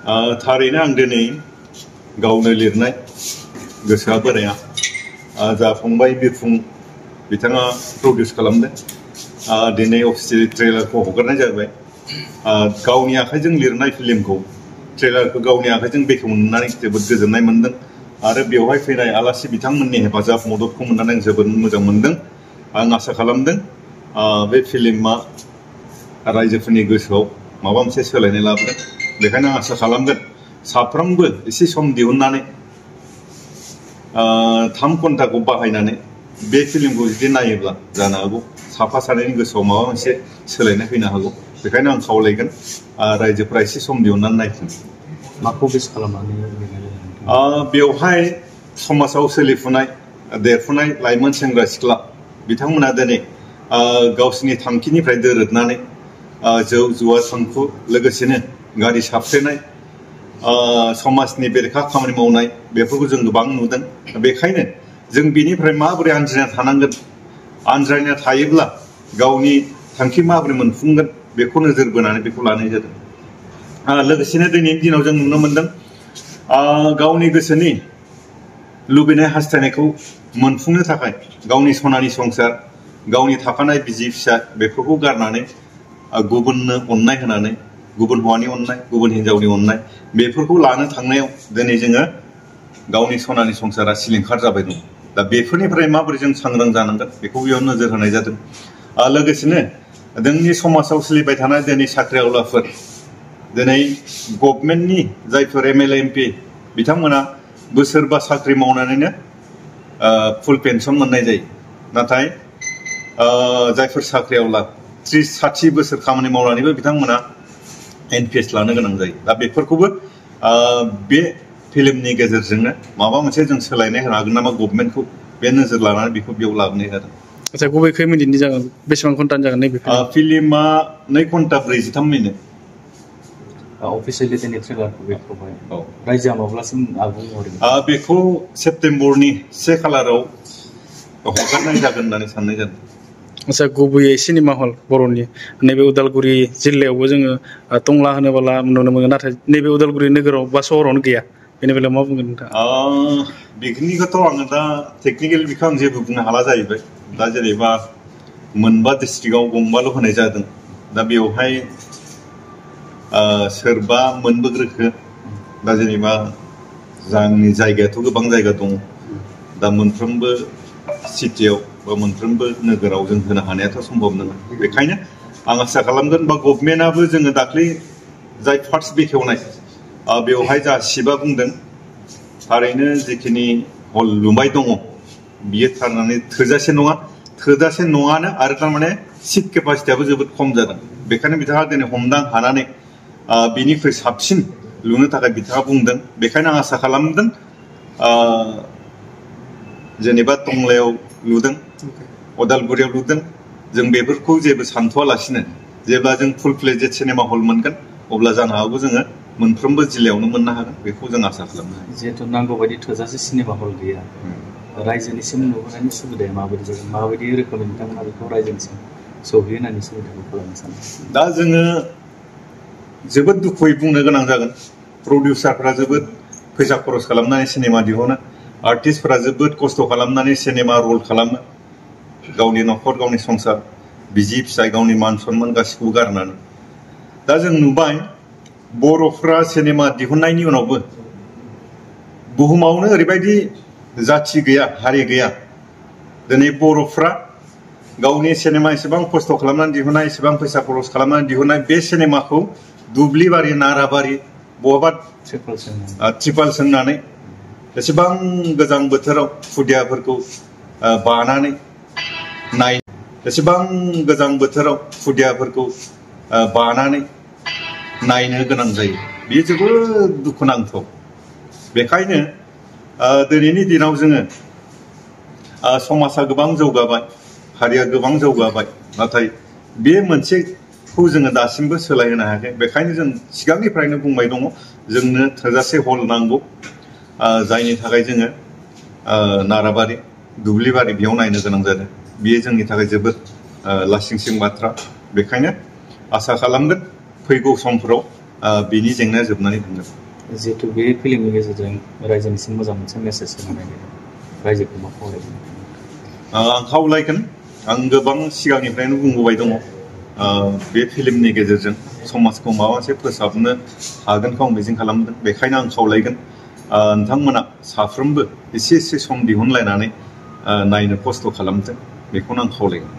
थारैनो आं दिनै गावनो लिरनाय गोसोआ बोराया जा फंबाय बिरफुं बिथाङा प्रडिउस खालामदों दिनै अफिसियेलि ट्रेलारखौ हगारनाय जाबाय गावनि आखाइजों लिरनाय फिल्मखौ ट्रेलारखौ गावनि आखाइजों बेखेवनानै जोबोद गोजोननाय मोनदों आरो बेवहाय फैनाय आलासि बिथांमोननि हेफाजाब मददखौ मोननानै आं जोबोद मोजां मोनदों आं आसा खालामदों बे फिल्मा रायजोफोरनि गोसोआव माबा मोनसे सोलायनाय लाबोगोन बेखायनो आं आसा खालामगोन साफ्रोमबो एसे सम दिहुननानै 3 घन्टाखौ बाहायनानै बे फिल्मखौ जुदि नायोब्ला जानो हागौ साफा सानैनि गोसोआव माबा मोनसे सोलायनाय फैनो हागौ बेखायनो आं खावलायगोन रायजोफोरा एसे सम दिहुननानै नायथों माखौ बेस खालामनानै बेवहाय समाजाव सोलिफुनाय देरफुनाय लाइमोन सेंग्रा सिख्ला बिथांमोना दिनै गावसिनि थांखिनिफ्राय दोरोदनानै जौ जुवा थांखु लोगोसेनो गारि साफ्रेनाय समाजनि बेरेखा खामानि मावनाय बेफोरखौ जों गोबां नुदों बेखायनो जों बिनिफ्राय माबोरै आनज्रायना थानांगोन आनज्रायना थायोब्ला गावनि थांखि माबोरै मोनफुंगोन बेखौ नोजोर बोनानै बेखौ लानाय जादों लोगोसेनो दिनैनि दिनाव जों नुनो मोनदों गावनि गोसोनि लुबैनाय हास्थायनायखौ मोनफुंनो थाखाय गावनि सनानि संसार गावनि थाखानाय बिसि फिसा बेफोरखौ गारनानै गुबुननो अननाय होनानै गुबुन हौवानि अननाय गुबुन हिनजावनि अननाय बेफोरखौ लानो थांनायाव दिनै जोङो गावनि सनानि संसारा सिलिंखार जाबाय दं दा बेफोरनिफ्राय माबोरै जों सांग्रां जानांगोन बेखौ बेयाव नोजोर होनाय जादों लोगोसेनो जोंनि समाजाव सोलिबाय थानाय दिनै साख्रिआवलाफोर दिनै गभर्नमेन्टनि जायफोर MLA MP बिथांमोना बोसोरबा साख्रि मावनानैनो फुल पेन्सन मोननाय जायो नाथाय जायफोर साख्रिआवला 30-60 बोसोर खामानि मावनानैबो बिथांमोना NPS लानो गोनां जायो दा बेफोरखौबो बे फिल्मनि गेजेरजोंनो माबा मोनसे जों सोलायनाय होनो हागोन नामा गभर्नमेन्टखौ बे नोजोर लानानै बेखौ बेयाव लाबोनाय जादों आচ্ছা गुबै खै मिनिटनि जागोन बेसेबां घन्टानि जागोन नैबे फिल्मा 2 घन्टा 43 मिनिट अफिसियेलि दिनै ट्रेलारखौ बेखेवबाय रायजोआ माब्लासिम आबुं हरगोन बेखौ सेप्तेम्बरनि 1 खालाराव हगारनाय जागोन होननानै साननाय जादों आচ্ছা गुबैयै सिनेमा हल बर'नि नैबे उदालगुरि जिल्लायावबो जोङो टंला होनोब्ला नुनो मोनो नाथाय नैबे उदालगुरि नोगोराव बा सहरावनो गैया बेनि बेलायाव मा बुंगोन नोंथाङा बेखिनिखौथ' आङो दा टेकनिकेल बिखौ आं जेबो बुंनो हाला जाहैबाय दा जेनेबा मोनबा डिस्ट्रिक्टआव गंबाल' होनाय जादों दा बेवहाय सोरबा मोनबोग्रोखो दा जेनेबा जोंनि जायगायाथ' गोबां जायगा दं दा मोनफ्रोमबो सिटियाव बा मोनफ्रोमबो नोगोराव जों होनो हानायाथ' सम्भब नङा बेखायनो आं आसा खालामगोन बा गभर्नमेन्टआबो जोङो दाख्लै जाय फार्स्ट बेखेवनाय बेवहाय जा सिबा बुंदों थारैनो जिखिनि हल लुबाय दङ बियो थारनानै थोजासे नङानो आरो थारमाने सिट केपासिटियाबो जोबोद खम जादों बेखायनो बिथाङा दिनै हमदां हानानै बिनिख्रुइ साबसिन लुनो थाखाय बिथाङा बुंदों बेखायनो आं आसा खालामदों जेनेबा टंलायाव लुदों उदालगुरियाव लुदों जों बेफोरखौ जेबो सानथ'वालासिनो जेब्ला जों फुल फ्लेजेड सिनेमा हल मोनगोन अब्ला जानो हागौ जोङो मोनफ्रोमबो जिल्लायावनो मोननो हागोन बेखौ जों आसा खालामनो हायो जिहेतु नांगौ बायदि थोजासे सिनेमा हल गैया रायजोनिसिम नुहरनायनि सुबिदाया माबायदि जागोन माबायदि रोखोमनि नोंथांमोना बेखौ रायजोनिसिम सौहैहोनायनि सुबिदाखौ खालामनो सानो दा जोङो जोबोद दुखुयै बुंनो गोनां जागोन प्रडिउसारफोरा जोबोद फैसा खरस खालामनानै सिनेमा दिहुनो आर्टिस्टफोरा जोबोद खस्थ' खालामनानै सिनेमा रल खालामो गावनि न'खर गावनि संसार बिसि फिसाय गावनि मान सन्मान गासिखौबो गारनानै दा जों नुबाय बर'फ्रा सिनेमा दिहुननायनि उनावबो बुहुमावनो ओरैबायदि जाथि गैया हारि गैया दिनै बर'फ्रा गावनि सिनेमा एसेबां खस्थ' खालामनानै दिहुननाय एसेबां फैसा खरस खालामनानै दिहुननाय बे सिनेमाखौ दुब्लिबारि नाराबारि बहाबा ट्रिपाल सोंनानै एसेबां गोजां बोथोराव खुदियाफोरखौ बानानै नायनो गोनां जायो बेयो जोबोद दुखुनांथाव बेखायनो दिनैनि दिनाव जोङो समाजा गोबां जौगाबाय हारिया गोबां जौगाबाय नाथाय बे मोनसेखौ जोङो दासिमबो सोलायहोनो हायाखै बेखायनो जों सिगांनिफ्रायनो बुंबाय दङ जोंनो थोजासे हल नांगौ जायनि थाखाय जोङो नाराबारि दुब्लिबारि बेयाव नायनो गोनां जादों बेयो जोंनि थाखाय जोबोद लासिंसिं बाथ्रा बेखायनो आसा खालामगोन फैगौ समफोराव बिनि जेंनाया जोबनानै थांगोन। जिहेतु बे फिल्मनि गेजेरजों रायजोनिसिम मोजां मोनसे मेसेज होनानै रायजोखौ मा खावलायगोन? आं खावलायगोन, आं गोबां सिगांनिफ्रायनो बुंबोबाय दङ, बे फिल्मनि गेजेरजों समाजखौ माबा मोनसे फोसाबनो हागोनखौ आं मिजिं खालामदों। बेखायनो आं खावलायगोन नोंथांमोना साफ्रोमबो एसे सम दिहुनलायनानै नायनो खस्थ' खालामथों, बेखौनो आं खावलायगोन।